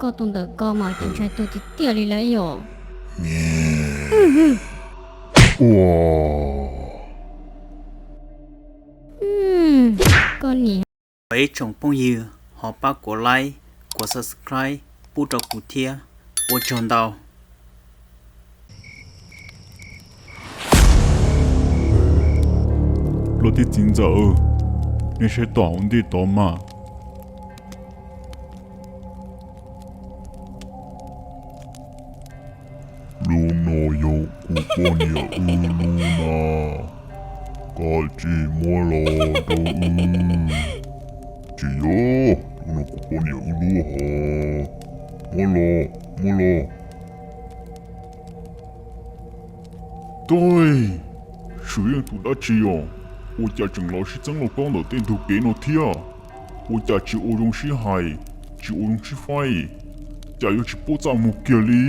Koj tus ntawm ko mas tsis ntshai tuag tiag tiag li lawm yom. Ua, koj niam. Ib tsoom phooj ywg ho pab kuv like, kuv subscribe pub rau kuv thiab, ua tsaug ntau. Los thiab txiv ntxawm, nej saib tom hauv ntej tod mas. Lub no yog kuv poj niam wb lub na, koj tsis muab los rau wb. Tsis yog, lub no kuv poj niam wb lub hos. Muab los, muab los. Tuj, Swm Yeej tus dab tsi os, ua cas tseem los sib txeeb los koob ntawm tej ntug kev no thiab? Ua cas tsis ua zoo sib hais, tsis ua zoo sib faib, cas yuav tsis pub txaj muag kiag li?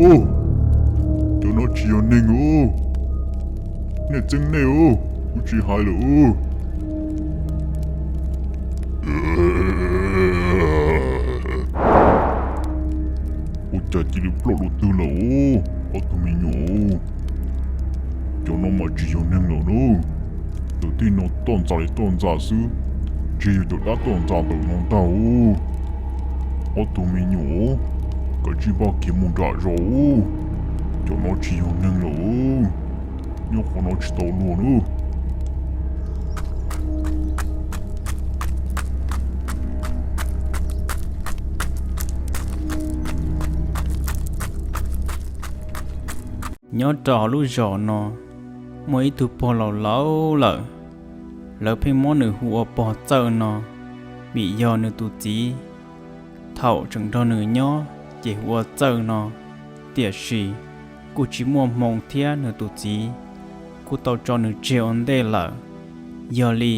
Ub, cov no tsis yog neeg ub, nej txeeb nej ub, kuv tsis hais lawm ub. Ua cas cia li ploj dua twg lawm ub, ob tug me nyuam? Cov no mas tsis yog neeg lawm na. Tus tij no toj ntxas li toj ntxas xwb, ntshe yog cov dab toj ntxas ntawm no ntag. Ob tug me nyuam, kav tsij npaj khiav mus nram zos. Cov no tsis yog neeg lawm, nyob qhov no tsis tau luag na. Nyob rau hauv lub zos no, muaj ib tug pog laus laus lawm, lawv pheej muab nws hu ua pog Txawj no, vim yog nws tus txiv thaum tseem nrog nws nyob ces hu ua Txawj no, tiam sis kuj tsis muaj hmoo thiab nws tus txiv kuj tau tso nws tseg ua ntej lawm. Yog li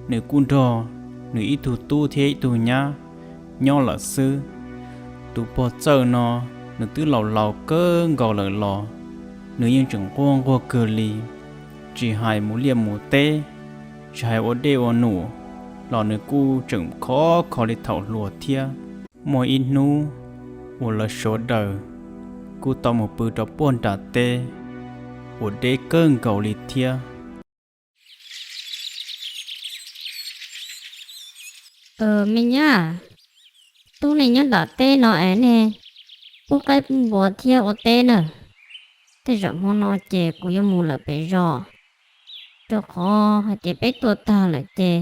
nws kuj nrog nws ib tug tub thiab ib tug nyab nyob lawm xwb. Tus pog Txawj no nws twb laus laus kawg nkaus lawm los nws yeej tseem nquag nquag kawg li, tsis hais mus liaj mus teb, tsis hais ua dej ua num los nws kuj tseem khov kho li thaum hluas thiab. Muaj ib hnub uas lawv sawv daws kuj tau mus pw rau puag nram teb uas deb kawg nkaus li thiab. Me nyab, tub nej nyob nram teb no es nej pub qaib pub npua thiab ua teb na. Tej zaum hmo no ces kuv yuav mus lawm pem zos, rau qhov hais tias peb tuaj tag lawm ces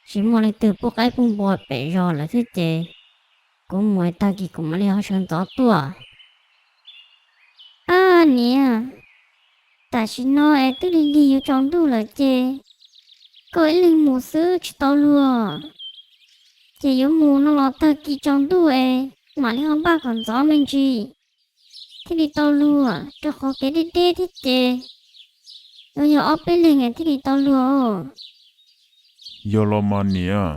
tsis muaj leej twg pub qaib pub npua pem zos lawm thiab ces kuv mus tag kis kuv mam li ho sawv ntxov tuaj. Ab niam, tam sim no es twb lig lig yuav tsaus ntuj lawm ces koj ib leeg mus xwb tsis tau luag, ces yuav mus no los tag kis tsaus ntuj es mam li ho npaj kom ntxov me ntsis thiaj li tau luag, rau qhov kev deb deb thiab ces yuav yog ob peb leeg thiaj li tau luag. Yog los mas niam,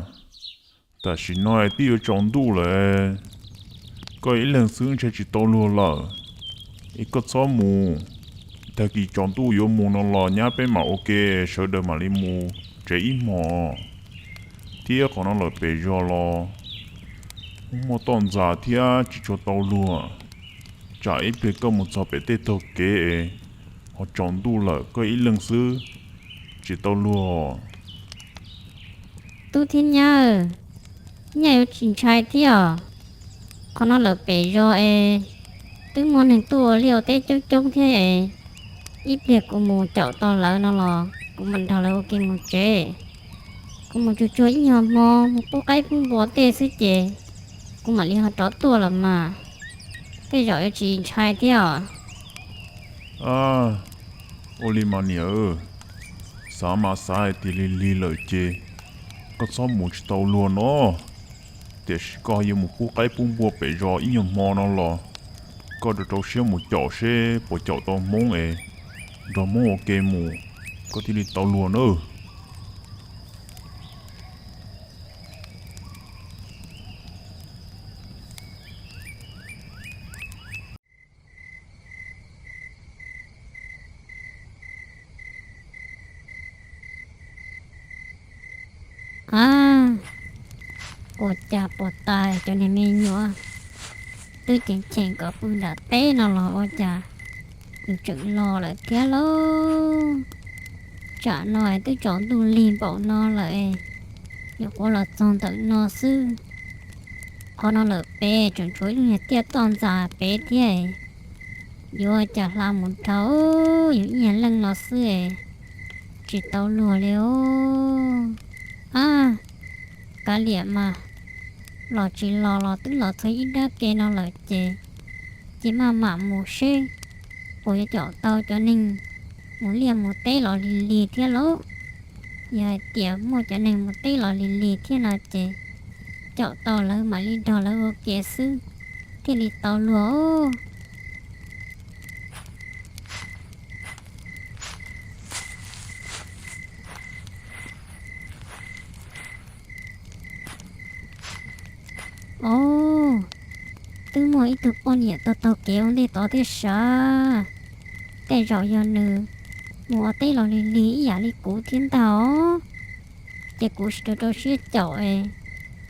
tam sim no twb yuav tsaus ntuj lawm, koj ib leeg xwb ntshe tsis tau luag lawm, es koj txhob mus. Tag kis tsaus ntuj yuav mus no los nyab peb mam ua ke, sawv daws mam li mus tsev ib hmos. Thiab qhov no lawm pem zos los muaj toj ntxas thiab tsis tshua tau luag. Tsam ib pliag koj mus txog pem tej tog kev es ho tsaus ntuj lawm koj ib leeg xwb tsis tau luag. Tub thiab nyab, nyab yuav tsis ntshai thiab os. Qhov no lawm pem zos es twb muaj neeg tuaj ua liaj ua teb coob coob thiab es ib pliag kuv mus caum tau lawv no los kuv mam nrog lawv ua ke mus tsev. Kuv mus tsuag tsuag ib nyuag hmo mus pub qaib pub npua tej xwb ces kuv mam li ho rov tuaj los mas. Tej zaum yuav tsis ntshai thiab os. Ua li mas niam, xav mas xav hais tias lig lig lawm ces koj txhob mus tsis tau luag no. Tiam sis koj yuav mus pub qaib pub npua pem zos ib nyuag hmo no los koj rau rau siab mus caum seb puas caum tau hmoob es nrog hmoob ua ke mus, koj thiaj li tau luag nawb. Ab, ua cas puas tas cov niag me nyuam twb ceev cheem kom pw nram teb no los ua cas nws tseem los lawm thiab lauj? Tsam no twb tsaus ntuj lig npaum no lawm, nyuam qhuav los txog ntawm no xwb. Qhov no lawm pem tseem tshuav ib lub niag tiaj toj ntxas pem thiab, yuav cas hla mus dhau yus ib nyuag leej no xwb, tsis tau luag li os. Ab, kav liam mas, los tsis los los twb los txog ib nrab ke no lawm ces, ces maj mam mus seb puas yuav caum tau cov neeg mus liaj mus teb los lig lig thiab lauj. Yog hais tias muaj cov neeg mus teb los lig lig thiab no ces caum tau lawv mam li nrog lawv ua ke xwb thiaj li tau luag. Os, twb muaj ib tug poj niam taug taug kev ua ntej tod thiab sav. Tej zaum yog nws mus ua teb los lig lig ib yam li kuv thiab ntag os. Ces kuv sim rau rau siab caum es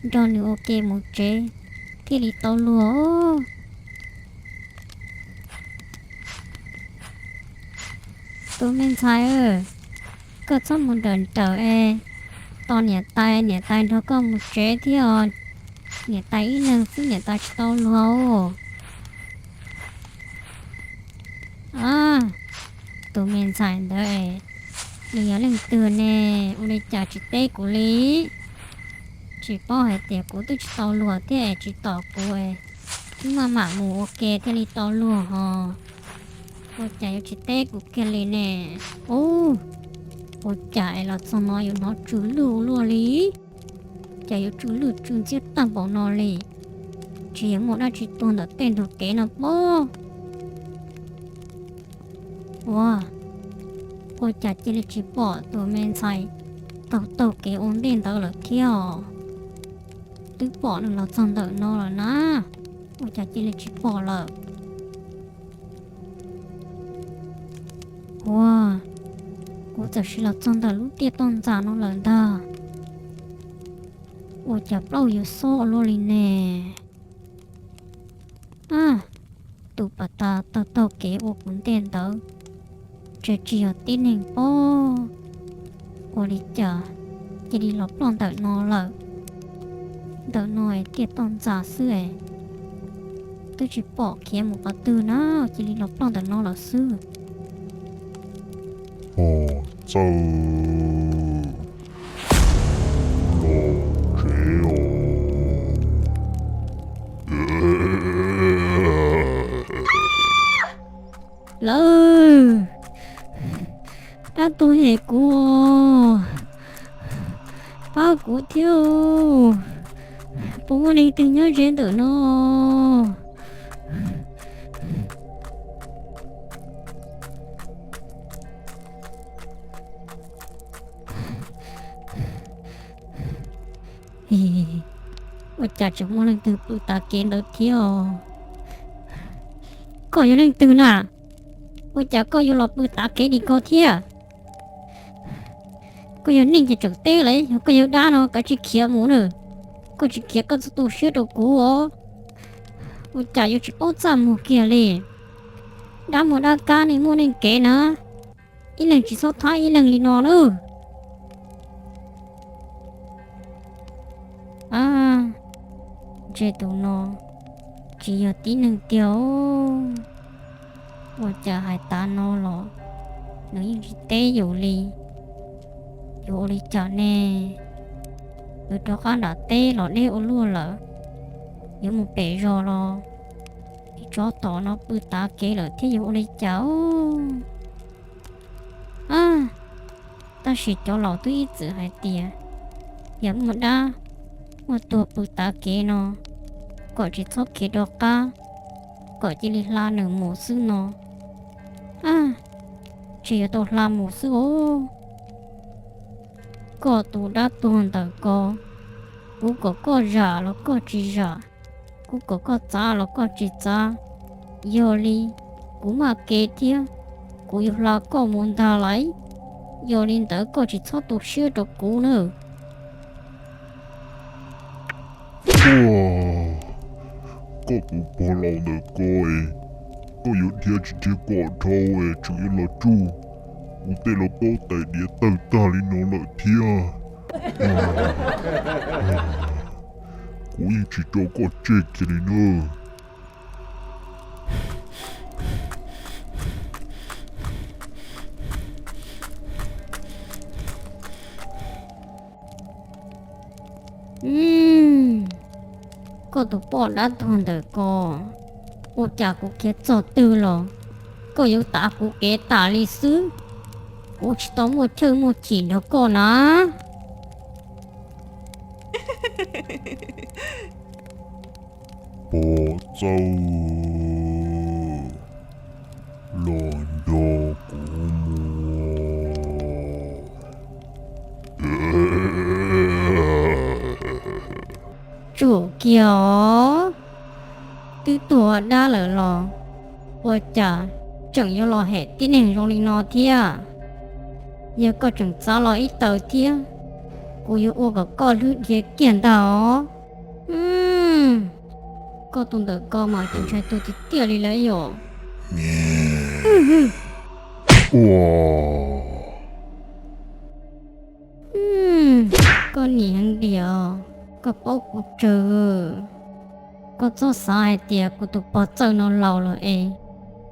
nrog nws ua ke mus tsev thiaj li tau luag. Tus me ntxhais, koj txhob mus nrawm nrawm es tos niam tais, niam tais nrog koj mus tsev thiab os. Niam tais ib leeg xwb niam tais tsis tau luag. A, tus me ntxhais ntawd es nws yog leej twg ne? Ua li cas tsis teb kuv li? Tsis paub hais tias kuv twb tsis tau luag thiab es tsis tom kuv, twb maj mam mus ua ke thiaj li tau luag hos. Ua cas yuav tsis teb kuv kiag li ne? Ub, ua cas es los txog no yuav hnov tsw lwj ua luaj li? Cas yuav tsw lwj tsw ntxhiab tag npaum no li? Tsis yog muaj dab tsi tuag ntawm tej ntug kev no pob? Ua, ua cas cia li tsis pom tus me ntxhais taug taug kev ua ntej ntawd lawm thiab os? Twb pom nws los txog ntawm no lawm na, ua cas cia li tsis pom lawm? Ua, kuv txawm sim los txog ntawm lub tiaj toj ntxas no lawm ntag. Ua cas plaub yuav xob ua luaj li ne? A, tus pas tas taug taug kev ua kuv ntej ntawd ntshe tsis yog tib neeg pob. Ua li cas cia li los ploj ntawm no lawm? Ntawm no es tiaj toj ntxas xwb es, twb tsis pom khiav mus qhov twg na, cia li los ploj ntawm no lawm xwb. Ho, txawj los tsev os. Lawv, dab tuag hem kuv, pab kuv thiab, puas muaj leej twg nyob ze ntawm no? Ua cas tseem muaj leej twg pw tav kev ntawd thiab os? Koj yog leej twg na? Ua cas koj yuav los pw tav kev li ko thiab? Koj yog neeg ces tseem teb lawm, yog koj yog dab no kav tsij khiav mus na. Koj tsis khiav koj txhob tu siab rau kuv os. Ua cas yuav tsis paub txaj muag kiag li? Dab muaj dab kab, neeg muaj neeg kev na. Ib leeg tsis txhob thab ib leeg li no na. A, ntshe tus no tsis yog tib neeg tiag. Ua cas hais tas no los nws yeej tsis teb yus li? Yuav ua li cas ne? Yuav rov qab nram teb los deb ua luaj lawm, yuav mus pem zos los, ib tsov tom no pw tav kev lawm thiab yuav ua li cas? A, tab sis cov laus twb ib txwm hais tias yog muaj dab muaj tuag pw tav kev no, kom tsis txhob khiav rov qab, kom cia li hla nws mus xwb no. A, ntshe yuav tau hla mus xwb os. Koj tus dab tuag ntawm ko, kuv kom koj zam los koj tsis zam, kuv kom koj txav los koj tsis txav, yog li kuv maj kev thiab, kuv yuav hla koj mus ntag lauj. Yog li ntawd koj tsis txhob tu siab rau kuv nawb. koj tus pog laus ntawm ko es, koj yuav dhia tsis dhia kom dhau es tseem yuav los tsuj kuv tej los paub tais diav tawg tag li no lawm thiab. Kuv yeej tsis tso koj tseg kiag li nawb. Koj tus poj dab tuag ntawm ko, ua cas kuv khiav txog twg los koj yuav tav kuv kev tas li xwb. Kuv tsis tau muaj chawj muaj chim nrog koj na. Pov Txawj, los nrog kuv mus. Tsum kiag os, twb tuag dab lawm los ua cas tseem yuav los hem tib neeg zoo li no thiab? Yog koj tseem txav los ib taws thiab, kuv yuav ua kom koj hlwb dhia kiag ntag os. Koj tus ntawm ko mas tsis ntshai tuag tiag tiag li lawm yom. Koj nim heev diam, koj paub kuv tsawg. Koj txhob xav hais tias kuv tus pog txawj no laus lawm es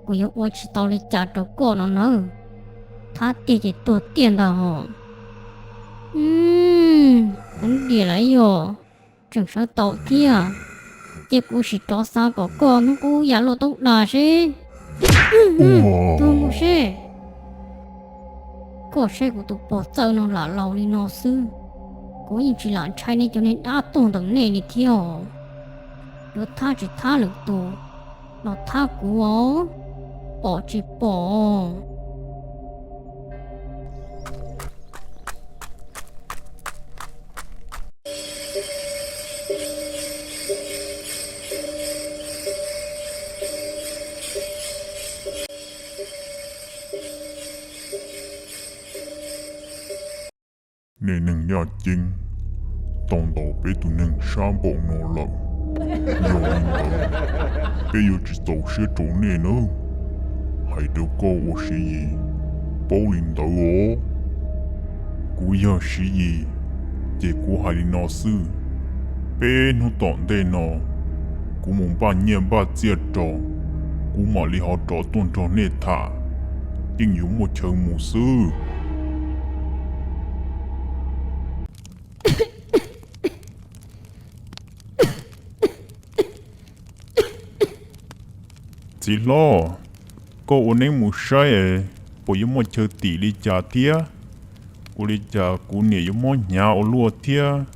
kuv yuav ua tsis tau li cas rau koj no nawb. Thab tiag ces tuag tiag ntag hos. Heev diam lawm yom, tseem sawv tau thiab. Cia kuv sim rov xav kom koj hnub qub ya luaj taub dag seb. Tuag mus seb. Koj saib kuv tus pog txawj no lam laus li no xwb, kuv yeej tsis lam ntshai nej cov niag dab tuag ntawm nej li thiab os. Yuav thab tsis thab lwm tus, los thab kuv os, pom tsis pom? Nej neeg yaj ceeb tau ntaus peb tus neeg sab npaum no lawm, yog li ntawd peb yuav tsis txaus siab rau nej nawb. Hais rau koj ua Siv Yis, paub li ntawd os. Kuv yog Siv Yis, ces kuv hais li no xwb. Peb hnub tom ntej no, kuv mus npaj nyiaj npaj txiaj rau, kuv mam li ho rov tuaj nrog nej tham, yeej yuav muaj chaw mus xwb. Txiv hlob, koj ua neeb mus saib es puas yuav muaj chaw tim li cas thiab? Ua li cas kuv niam yuav mob hnyav ua luaj thiab,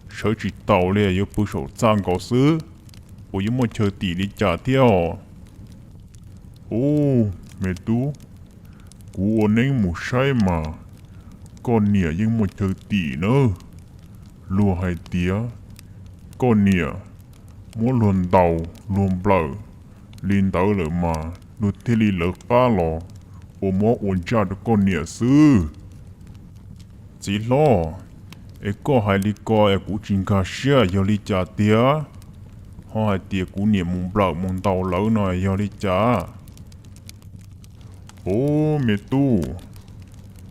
sawv tsis taus li, yuav pw saum txaj nkaus xwb, puas yuav muaj chaw tim li cas thiab os? Ub, me tub, kuv ua neeb mus saib mas koj niam yeej muaj chaw tim nawb. Luag hais tias koj niam muab luag ntaus luag nplawm li ntawd lawm mas luag thiaj li lawv qab los ua mob ua ntsaj rau koj niam xwb. Txiv hlob, es koj hais li ko es kuv tsis nkag siab yog li cas tiag? Ho hais tias kuv niam mus nplawm mus ntaus lawv no yog li cas? Ub, me tub,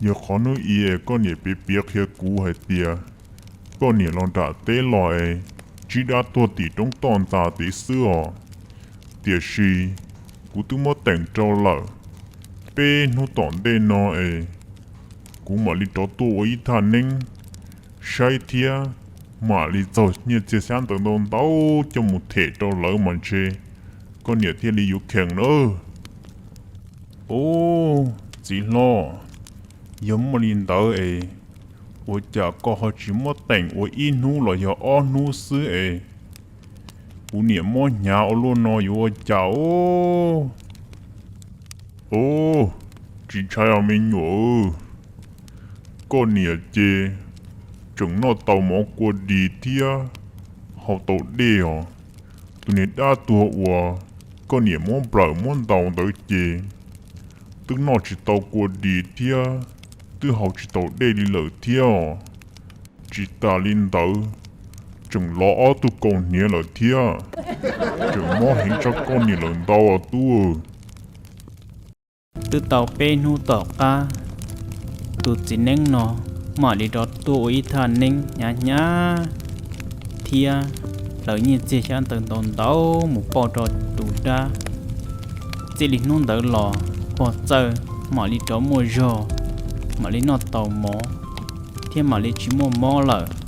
yog qhov hnub i es koj niam piav piav qhia kuv hais tias koj niam los nram teb los es ntsib dab tuag tim roob toj ntxas tid xwb os. Tiam sis kuv twb muab teem rau lawm, peb hnub tom ntej no es kuv mam li rov tuaj ua ib thaj neeb saib thiab mam li txaug nyiaj txiag xyab ntawv ntau ntau coj mus them rau lawv mas ntshe koj niam thiaj li yuav khees nawb. Ub, txiv hlob, yog muaj li ntawd es ua cas koj ho tsis muab teem ua ib hnub los yog ob hnub xwb es kuv niam mob hnyav ua luaj no yuav ua cas os? Ub, tsis ntshai os me nyuam, koj niam ces tseem noj tau mov kua dis thiab haus tau dej os. Tus niag dab tuag uas koj niam muab nplawm muab ntaus ntawd ces twb noj tsis tau kua dis thiab twb haus tsis tau dej li lawm thiab os. Tsis tas li ntawd, tseem lov ob tug kaus hniav lawm thiab. Tseem mob heev tshaj koj niam lawm ntau os tub. Twb tau peb hnub tom qab, tus txiv neeb no mam li rov tuaj ua ib thaj neeb hnyav hnyav thiab hlawv nyiaj txiag xyab ntawv ntau ntau mus pauj rau tus dab. Txij li hnub ntawd los pog Txawj mam li rov muaj zog, mam li noj tau mov thiab mam li tsis muaj mob lawm.